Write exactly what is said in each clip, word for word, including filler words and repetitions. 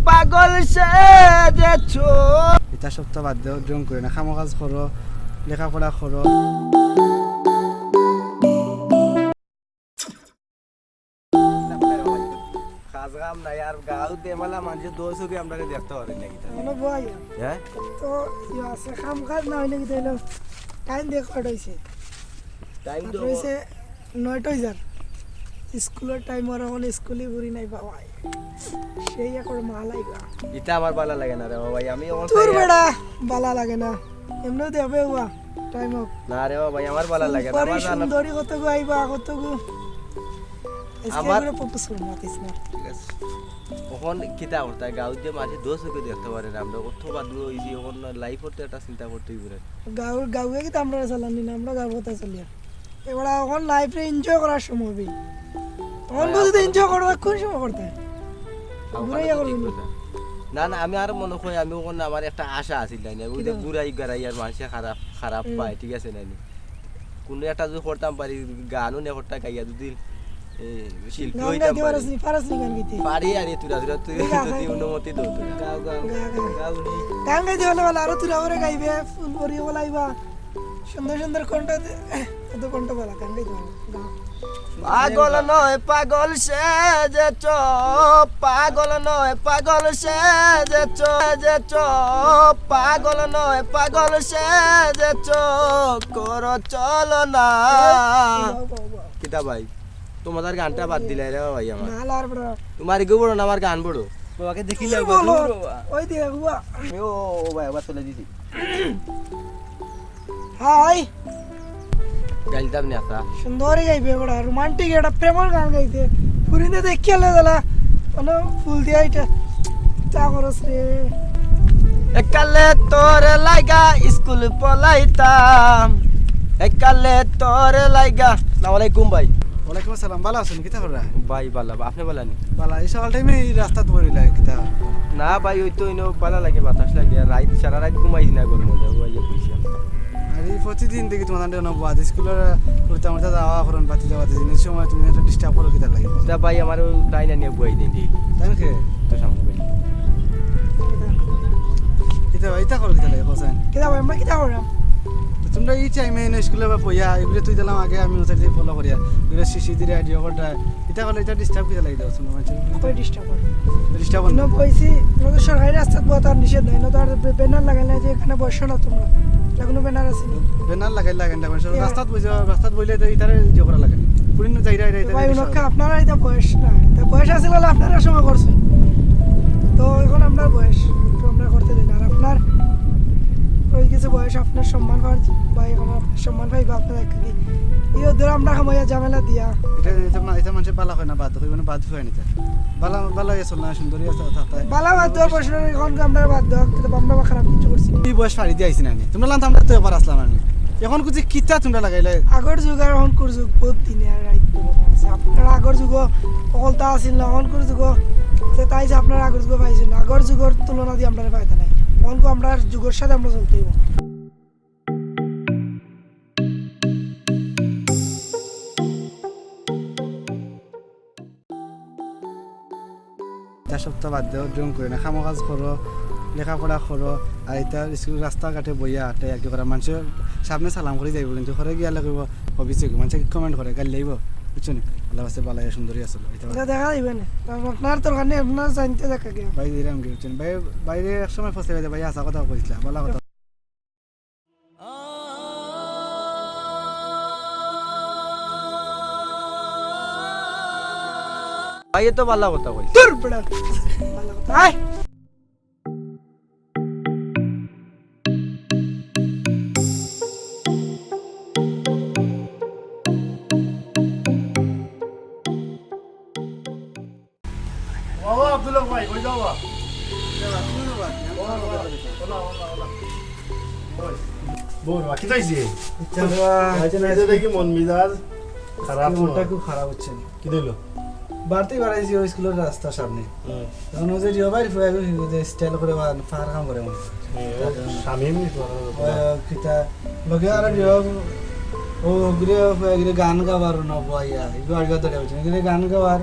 পাগল সেজেছো। ইতা সব তো বাদ দেও, ঢং করিও না, কাম কাজ করো, লেখাপড়া করো। কাজ কাম নাই, আর গাঁও দেমালা মানুষে দোষ হবি আমরারে দেখতে পারে না কিতা? মানে ভাই, হ্যাঁ? তো ইয়ে আছে, কাম কাজ না হইলে কিতা হইলো? টাইম দেখ কয়টা হইছে? টাইম তো মাত্র হইছে নয়টা হইছে। স্কুলের টাইম আর এখন স্কুলই ঘুরি নাই বাবা। সেই এখন মাল আইবা। ইতা আমার বালা লাগে না রে বাবা, আমি এখন তোর চাই আর বেড়া বালা লাগে না। এমনিও দেবে হুয়া, টাইম হোক। না রে বাবা, আমার বালা লাগে না, সুন্দরী আমার জানা সুন্দরী কত গো আইবা, কত গো। আজকে আমার এগুলো প্রপোজ করবো, মাতিস না। ঠিক আছে। এখন কিতা করতে হয়? গাঁওত যে মাঝে দোষ হইতে দেখতে পারে না, আমরা অত বাদ হইছি, এখন লাইফ করতে একটা চিন্তা করতে হইব না। গাঁও, গাঁওয়ে কিতা আমরা চালানি না, আমরা গাঁওর কথা চলিয়া। এবার এখন লাইফরে এনজয় করার সময় হবে। তখন ভাই, বুঝতে এনজয় করবো, কোন সময় করতে হয়? আমার ঘুরে কথা ইয়া তো ঠিক করবি। কথা। না, না, আমি আরো মনে করি, আমি ওখানে আমার একটা আশা আছিল, তাই না? ওই যে কিতা? ঘুরাই গাড়াই আর মানুষে খারাপ, খারাপ হুম। পায়, ঠিক আছে, নাইনি? কোনো একটা যদি করতাম পারি, গানও নে করতা গাইয়া, যদি, এ, শিল্পী গান হইতাম গাইতে পারি। পারস নি? পারস নি গান গাইতে? পারি, আরে, তোরা, তোরা, তুই এই গান যদি গাই। অনুমতি দেও, তোরা। গাও, গাও, গা, গা। গাও নি। গান গাইতে পারলে ভালো, আরো তোরা করে গাইবে, ফুল ভরিয়ে বলাইবা। সুন্দর সুন্দর কণ্ঠ দে-, এত কণ্ঠ বলা, গান গাইতে পারো, গাও। পাগল নয়, পাগল সেজেছ, পাগল নয়, পাগল সেজেছ, সেজেছ, পাগল নয়, পাগল সেজেছ, করো চলো না। বাহ, বাহ, বাহ। কিতা ভাই, তোমাদের গানটা বাদ দিলাই রে ভাই আমার। না, লার বড়। তোমার ইগো বড় না আমার গান বড়? বাবাকে দেখি কি লাগবে, বলো? দূর বাবা। ওই দেখ, বাবা। ও, ও ভাই, আবার চলে দিছি। হাই। গাইলতাম না তা। সুন্দরী গাইবে ওরা, রোমান্টিক একটা প্রেমর গান গাইতে। ফুরিনে দেখিয়া লে দিলা, মানে ফুল দিয়া এটা। চা করস রে। একালে তোরে লাইগা স্কুল পলাইতাম, একালে তোরে লাইগা। আসসালামু আলাইকুম ভাই। ওয়ালাইকুম আসসালাম, ভালা আছইন? কিতা কররা? ভাই, ভালা, আপনে ভালা নি? ভালা, এই সকাল টাইমে এই রাস্তাত বইরইলা, কিতা? না ভাই, ওই তো ইনো ভালা লাগে, বাতাস লাগে, আর রাইত, সারা রাইত ঘুমাইছি না ঘরর মধ্যে, ওই যে বইছি আমি। আর এই প্রতিদিন দেখি তোমার আন্ডে অনেক বাদ, স্কুলের উল্টা উল্টা যাওয়া করন, বাতি যাওয়া দিন, এই সময় তুমি একটা ডিস্টার্ব করো, কিতা লাগে? তা ভাই, আমার ওই তাই না নিয়ে বই দিন ঠিক। তাই নাকি? তো সামনে বই। কিতা ভাই, ইতা করো কিতা লাগে, কোথায়? কিতা ভাই, আমরা কিতা করলাম? তো তোমরা এই টাইমে এনে স্কুলে বা পইয়া, এগুলো তুই দিলাম আগে, আমি ওদের ফলো করিয়া, এগুলো শিশি দিয়ে আইডিয়া করতে, ইটা করলে ইটা ডিস্টার্ব কিতা লাগি দেওয়া শুনো, মানে, কই ডিস্টার্ব করে? ডিস্টার্ব ইনো না। বইছি, ইনো তো সরকারি রাস্তাত বওয়া তো আর নিষেধ নাই, ইনো তো আর বে-, ব্যানার লাগাইলে যে এখানে বসো না তোমরা, এটা কোনো ব্যানার আছে নি? ব্যানার লাগাই, লাগাই না, মানে, ইয়া। রাস্তাত বইছে, রাস্তাত বইলে তো ইতারে ইয়ে করা লাগে নি। পুরিন যাইরা, এরা তো ইতারে ভাই, ইয়ে উনকে করা। আপনারা এটা বয়স না, এটা বয়স আছে বলে আপনারা সময় করছে, তো এখন আমরা বয়স, তো আমরা করতে দিন। আর আপনার ওই কিছু বয়স, আপনার সম্মান পাওয়ার, ভাই, এখন আপনার সম্মান পাইবা আপনার একটা কি, এই ওদের আমরা সময় ঝামেলা দিয়া। এটা, এটা মা-, এটা মানুষের বালা হয় না, বাদ হয়, মানে বাদ হয় না এটা। বালা, বালা হয়ে চল না, সুন্দরী আছে, থাকতে হয়। বালা বাদ দেওয়ার প্রশ্ন নেই, এখন আমরা বাদ দেওয়া, কিন্তু আমরা বা খারাপ কিছু করছি না। এই বয়স ফাড়ি দিয়ে আইছি না আমি। তোমরা লানতাম তো এবার আসলাম আমি। এখন কিছু কিতা তোমরা লাগাইলে? আগর যুগ আর এখনকুর যুগ বহুত দিনে আর রাইত বহুত আছে। আপনার আগর যুগ অকলতা আছিল না, এখনকুর যুগ যে তাই যে আপনার আগর যুগ পাইছেন, আগর যুগর তুলনা দিয়ে আমরা ফায়দা নাই। এখনকু আমরা যুগের সাথে আমরা চলতে হইব। ইতা সব তো বাদ দেও, ঢং করিও না, কাম কাজ করো, লেখাপড়া করো, আর ইতা স্কুল রাস্তাঘাটে বইয়া আটে আর কি করা, মানুষের সামনে সালাম করি যাইব, কিন্তু ঘরে গিয়া লাগব অফিসে গিয়া, মানুষে কমেন্ট করে, গালি লাইব, বুঝছো নি? আল্লাহ বাসে বালা সুন্দরী আছো, ইতা ইতা দেখা যাইবে না, কারণ আপনার দরকার নেই, আপনার জানতে দেখা গিয়া। ভাই দিলাম কি, বুঝছো নি? ভাই, বাইরে এক সময় ফসে গেছে, ভাই আসা কথা কইছিলা, বালা কথা। ভাই, এ তো বালা কথা কইছে। দূর বেটা। বালা কথা। আয়। বাবা আব্দুল্লাহ ভাই, কই যাও বা? বাবা, বাবা, বাবা, বাবা। বল, বাবা, কিতা অইছে? আচ্ছা, বাবা। আচ্ছা, না, এই যে দেখি মন মিজাজ খারাপ আজকে মনটা খুব খারাপ হচ্ছে। কি দিল? বাড়তি বাড়াইছি ওই স্কুলের রাস্তার সামনে। হুম। তখন ওই যে রিও ভাইর ফুয়া যে স্টাইল করে বা ফায়ার কাম করে মনে হয়। হুম, ও শামীম নি তো? ওই কিতা, লগে আর রিও, ও ওগুলো ফুয়া এগুলো গান গাবার না বয়া, এগুলো আগে ধরে হচ্ছে। এগুলো গান গাবার,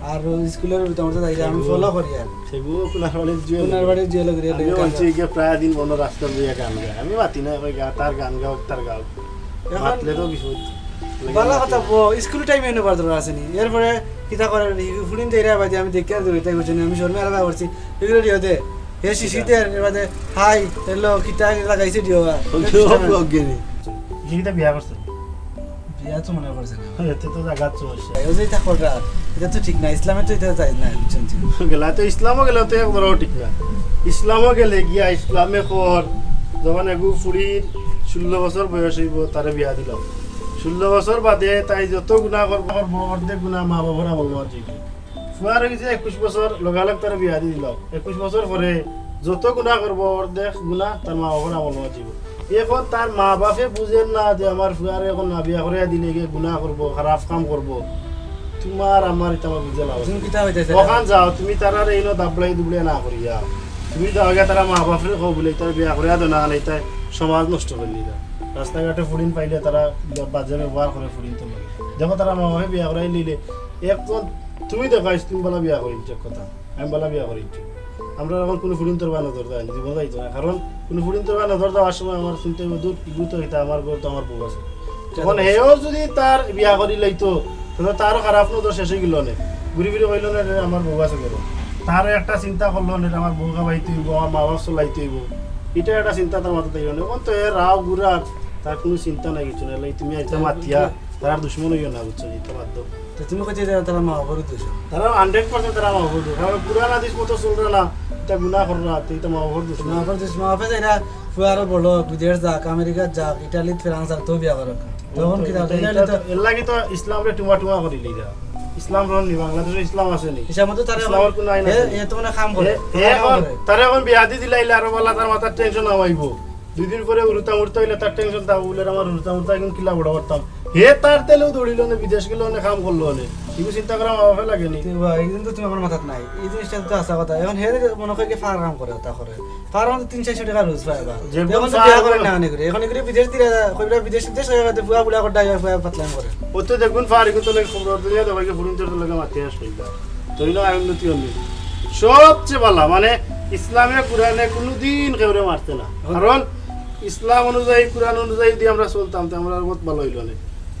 আর স্কুলর ভিতরে আমরা যাই, আমি সেগু- ফলো করি আর সেগু কুনার বাড়ির জুয়েল। কুনার বাড়ির জুয়েল করি আর আমিও গান। মানছি গিয়া প্রায় দিন বন্ধ রাস্তা দিয়া গান গায়। আমি মাতি না, কই গা, তার গান গাও, তার গাও। এখন মাতলে তো কিছু লাগে ভালো না। কথা, ব-, স্কুল টাইমে এনে পারতো আছে নি। এরপরে কিতা করে, ফুড়িন দেরা বাদে আমি দেখি আর দৌড়িতে করছি না, আমি শর্মে আর করছি। এগুলো দিও দে। হে শিশিতে এর বাদে হাই, হ্যালো, কিতা লাগাইছে দিও। অজ্ঞানী। কিতা বিয়া করছে? বিয়া তো মনে করছে না। এতে তো জাগাত সমস্যা। ওই যে ইতা কররা, ইতা তো ঠিক না, ইসলামে তো ইতা যায় না, বুঝছেন নি? গেলা তো ইসলামও গেলে তো এক ধরো ঠিক না। ইসলামও গেলে গিয়া ইসলামে কর, যখন এগু ফুড়ির ষোলো বছর বয়স অইবো, তারে বিয়া দিলাম। ষোলো বছর বাদে তাই যত গুনাহ করবো, করবো, অর্ধেক গুনাহ মা বাবার আমল নামাত যাইবো। ফুয়ার অইছে একুশ বছর, লগালগ তারে বিয়া দি দিলাম। একুশ বছর পরে যত গুনাহ করবো, অর্ধেক গুনাহ তার মা বাবার আমল নামাত যাইবো। এখন তার মা বাপে বুঝের না যে আমার ফুয়ারে এখন না বিয়া করিয়া দিলে গিয়া গুনাহ করবো, খারাপ কাম করবো। তুমার আমার ইতা আমার বুঝে লাভ আছে। তুমি কিতা হইতাছে? ওখান যাও, তুমি তারার এইনো দাবলাই দুবলাই না করিয়া, তুমি যাও গিয়া তারা মা বাপরে কও বুলে, ইতার বিয়া করিয়া দেও না, না ইতায় সমাজ নষ্ট করি দিলা। রাস্তাঘাটে ফুড়িন পাইলে তারা বাজে ব্যবহার করে ফুড়িনতর লগে। দেখো তারা মা বাপে বিয়া করাই নিলে, এখন তুমি দেখো আইস, তুমি বালা বিয়া করিছ, কথা আমি বালা বিয়া করিছ। আমরা এখন কুনু ফুড়িনতর বায় নজর দেওয়া, জীবন যাইতো না, কারণ কুনু ফুড়িনতর বায় নজর দেওয়ার সময় আমার চিন্তা অইবো, দূর, ইগু তো ইতা আমার ঘর, তো আমার বউ আছে। এখন হেও যদি তার বিয়া করি লইতো, তাহলে তারও খারাপ নজর শেষ অই গেল অনে। ঘুরি ফিরি কইল না, "রে, আমার বউ আছে ঘরো।" তারও একটা চিন্তা করলো, "রে, আমার বউ খাবাইতে অইবো, আমার মা বাপ চলাইতে অইবো।" ইটা একটা চিন্তা তার মাথাত আইলো না। এখন তো এ রাও ঘুরার, তার কুনু চিন্তা নাই, কিছু নাই। লাই তুমি আইতা মাতিয়া, তারার দুশমন অইও না, বুঝছো নি? ইতা বাদ দেও। তো তুমি কইতে যে তারা মা বাবার দোষ। তারা হান্ড্রেড পার্সেন্ট তারা মা বাবার দোষ। কারণ কুরআন হাদিস মতো চলরা না, ইতা গুনাহ কররা, তো ইতা মা বাবার দোষ মা না। বাবার দোষ, মা বাপে যাইরা ফুয়ারও বড়, বিদেশ যাক, আমেরিকাত যাক, ইটালিত, ফ্রান্স যাক, তো বিয়া করো। তখন কিতা ইতা- অইতো? ইতা- এর লাগি তো ইসলামরে টুমা টুমা করি লইরা। ইসলাম রন নি, বাংলাদেশো ইসলাম আছে নি? হিসাব মতো তারা ইসলামর কুনু আইন এ, আছে নি? এ তো মানে কাম করে। এ- এ এখন তারা এখন বিয়া দি দিলা, ইলা আরো বালা তার মাথাত টেনশন নামাইবো। দুই দিন পরে উরুতা মুরুতা অইলে তার টেনশন থাকবো, বুলে আমার উরুতা মুরুতা এখন কিলা বড় করতাম। হে তার তেলেও দৌড়িল না, বিদেশ গেল না, কাম করলো না। ইগু চিন্তা করা মা বাপে লাগে নি। তো বা, এই দিন তো তুমি আমার মাথাত নাই। এই জিনিসটা তো হাছা কথা। এখন হে মনে করে কি ফার কাম করে, তা করে। ফার মানে তিন চারশো টাকা রোজ পায় বা। যেগুন এখন তো ফার বিয়া করে এখন না, আনে করে। এখন করে বিদেশ দিরা, কইরা বিদেশ, বিদেশ হয়ে গেছে, ফুয়া বুলা করতে আইবা, ফুয়া পাতলাম করে। ও তো দেখুন ফার ইগু তো লাগে খবর তো দিয়া দেবাই ফুড়িনতর লগে মাতিয়া আসবে। তুই না আয় উন্নতি হলি। সবচেয়ে ভালা, মানে, ইসলামে কুরআনে কুনুদিন কেউরে মারতে না। কারণ ইসলাম অনুযায়ী, কুরআন অনুযায়ী যদি আমরা চলতাম, তো আমরা বহুত ভালা অইলো নে।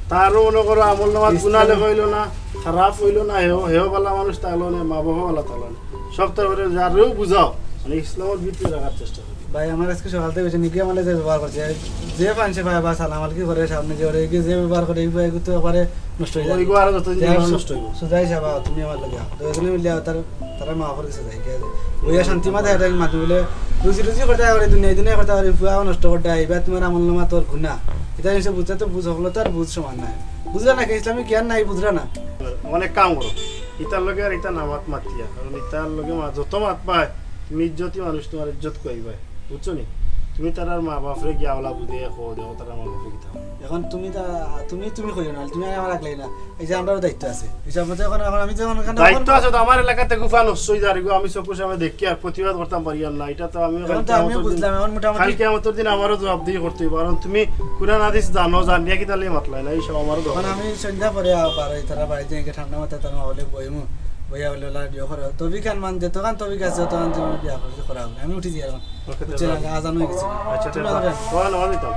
তারও মনে করো আমল নামাত গুনাহ লেখা অইলো না, খারাপ অইলো না, হেও, হেও ভালা মানুষ থাকলো নে, মা বাবা ভালা থাকলো নে। সব তো করে যারেও বুঝাও, মানে, ইসলামর ভিতরে রাখার চেষ্টা করি। ভাই, আমার আজকে সকাল থেকে বেশি নিকে আমার যে ব্যবহার করছে, যে পানছে ভাই বা সালাম আলকি করে সামনে যে ওরে যে ব্যবহার করে, এই ভাই তো একবারে নষ্ট হয়ে যায়। ওইগু আরো যতদিন যে জীবন আর নষ্ট হইব। সুজা হিসাবে আও, তুমি আমার লগে আও। তো এখানে মিলে আও, তার, তারা মা বাবার কাছে যাই, ঠিক আছে? ওই আর শান্তি মাথায় এটা মাঝে বলে, রুজি রুজি করতে পারে, দুনিয়া দুনিয়া করতে পারে, ফুয়াও নষ্ট করতে হয়, এবার তোমার আমল নামা তোর গুণা। এটা জিনিস বুঝতে তো বুঝ, হকলতার বুঝ সমান নাই। বুঝলা না, কি ইসলামিক জ্ঞান নাই, বুঝলা না। অনেক কাম করো। ইতার লগে আর ইতা নামাত মাতিয়া, কারণ ইতার লগে মা-, যত মাত পায়, তুমি ইজ্জতি মানুষ, তোমার ইজ্জত কই পায়, বুঝছো নি? তুমি তারার মা বাপরে গিয়া ওলা বুঝে কো, দেখো তারার মা বাপরে কিতা। এখন তুমি তা, তুমি, তুমি কইও না, তুমি আমার আগলাই না। এই যে আমরারও দায়িত্ব আছে। এই যে আমরা তো এখন, এখন আমি তো এখন এখানে দায়িত্ব আছে তো, আমার এলাকাতে গুফা নষ্ট হয়ে যার, আমি চকুর সামনে দেখি আর প্রতিবাদ করতাম পারি আর না, এটা তো আমি এখন তো আমিও বুঝলাম, এখন মোটামুটি কালকে আমার দিন আমারও জবাবদিহি করতে হইব, কারণ তুমি কুরআন হাদিস জানো, জানিয়া কি তাহলে মাতলাই না, এই সব আমারও এখন দরকার। আমি সন্ধ্যা পরে আবার এই তারা বাড়িতে গিয়ে ঠান্ডা মাথায় তারা হলে বইমু, বইয়া বলে ওলা বিয়ে করে। তবিক আনমান যে তখন তবিক আছে, তখন যে আমার বিয়া করে করা হবে। আমি উঠি যাই এখন। ওকে, বুঝছি না, তাহলে। আজান হয়ে গেছে। আচ্ছা, তুমি তাহলে আসবে? ওরা নামাজ দিতাম।